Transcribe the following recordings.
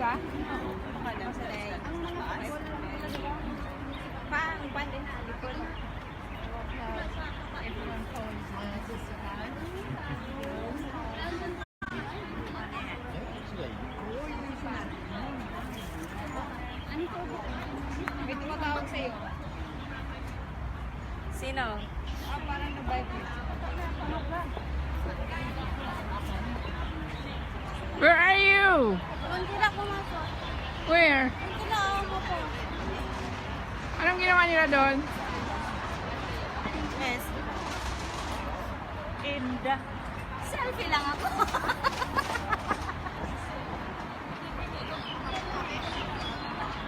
ba? Pang din na likod. Everyone calls may tumatawag sa'yo. Sino? Parang na-vibrate. Where are you? Kunti lang pumasok. Where? Kunti lang mo po. Anong ginawa nila doon? Yes. Inda. Selfie lang ako.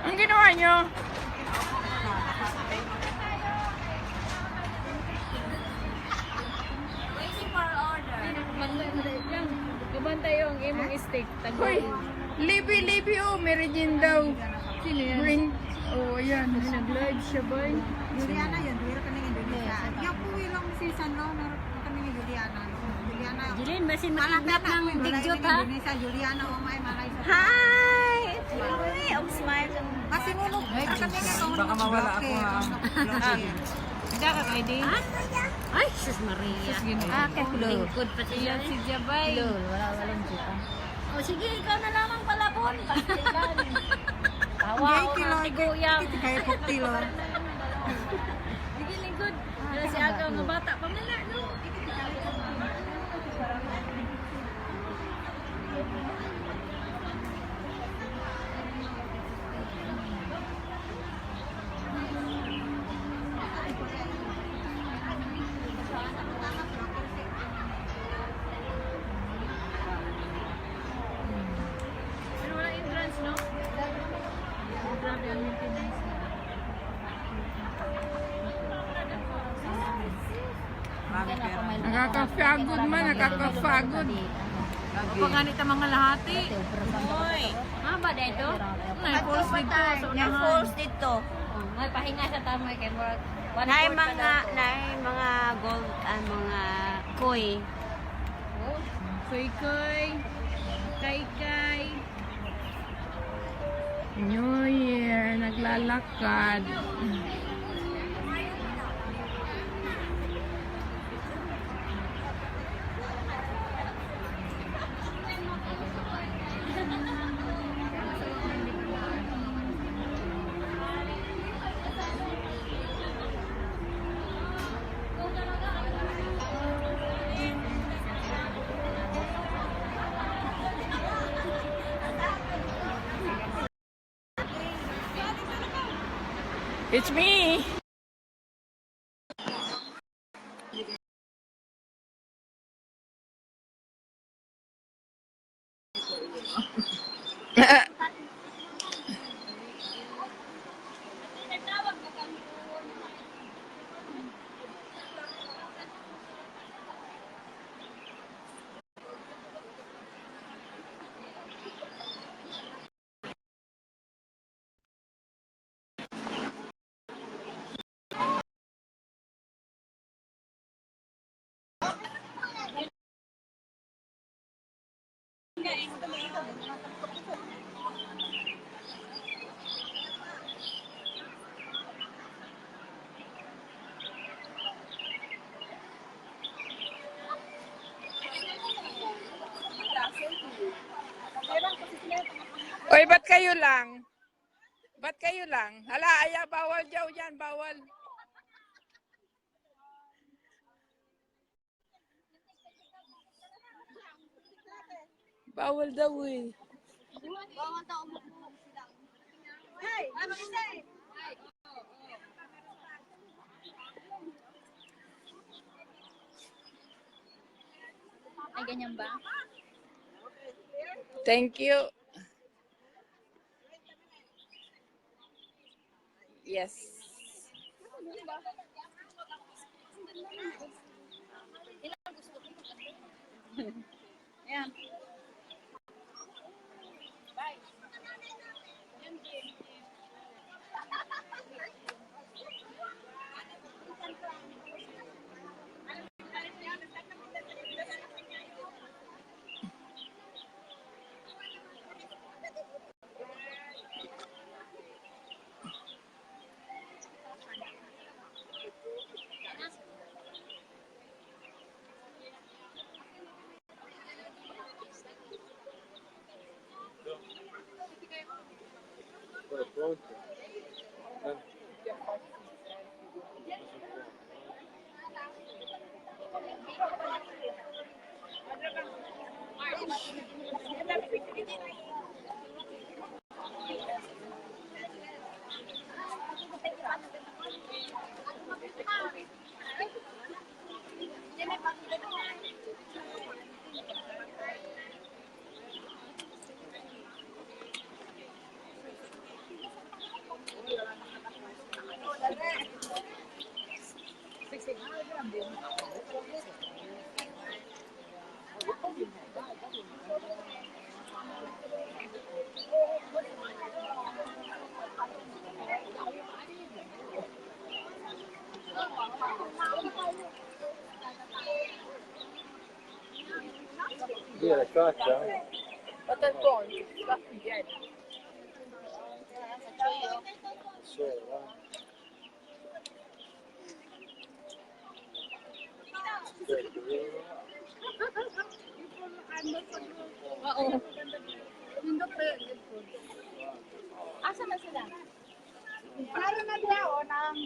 Anong ginawa nyo? Waiting for order. Gabantay yung imong steak. Hoy! Libby, oh, Meridin daw. Sino yan? Bring. Oh, ayan. Nag-live siya ba? Juliana yun, duwira kami ng Indonesia. Yung puwi lang season no, meron kami ng Juliana. Juliana. Jilin, basin Malapit makinap ng digyot ha? Indonesia, Juliana, oh my, malay sa. Hi! Uy, ang smile. Kasi mulog, kami nga Baka mawala ako ha. Hindi ka kay Dave. Ay, sus Maria. Ah, Lingkod pa siya. Si Jabay. Walang kita. O sige, ikaw na lamang pala po. Tawa Gay ako kilo, ng tiguyang. kaya koktilo. Sige, lingkod. Wala si Agaw nga bata. Pamala, no? Pero walang entrance, no? Grabe ang maintenance. Nakakapagod man, nakakapagod. Paganit ang mga lahati. Uy, Ba dito? Nay falls dito. So yung falls dito. may pahinga sa tama kay work. Nay mga gold, mga koi. Koy-koy. Kay-kay. New Year, naglalakad. It's me. Oy, ba't kayo lang? Ba't kayo lang? Hala, bawal daw yan, bawal. Bawal daw eh. Ay ganyan ba? Thank you. Yes. Ayan. Oo. Nindot na yun. Asa na sila? Para na diya, o, nang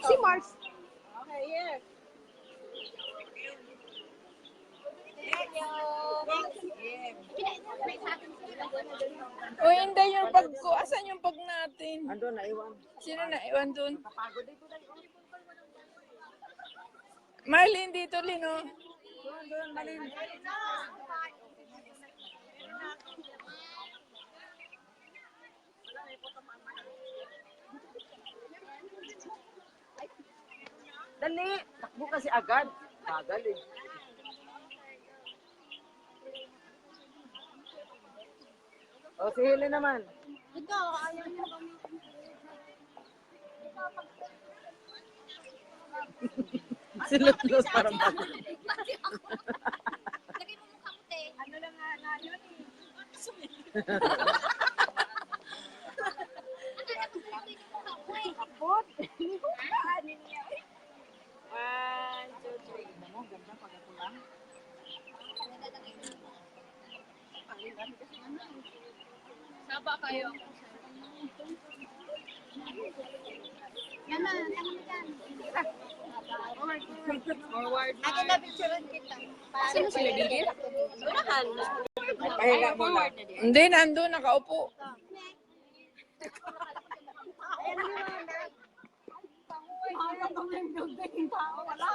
si Mars. Okay, here. O hindi yung pag ko. Asan yung pag natin? Ando na iwan. Sino na iwan dun? Marlene dito, Lino. Dali, takbo kasi agad. Bagal eh. O, si Hili naman. Ikaw, ayaw niya kami. Silot-los parang bago. Lagay mo mukha mo, te. Ano lang nga na yun eh. Kapot. Ano niya? 1, 2, 3. Mo, ganda pag ako lang. Saba kayo. Yan na, yan mo dyan. Forward. Akin na picturean kita. Sino sila dili? Unahan. Pahinga mo na. Hindi, nandun, nakaupo. Ayan na. Ang pang-uwi. Ang pang-uwi. Wala.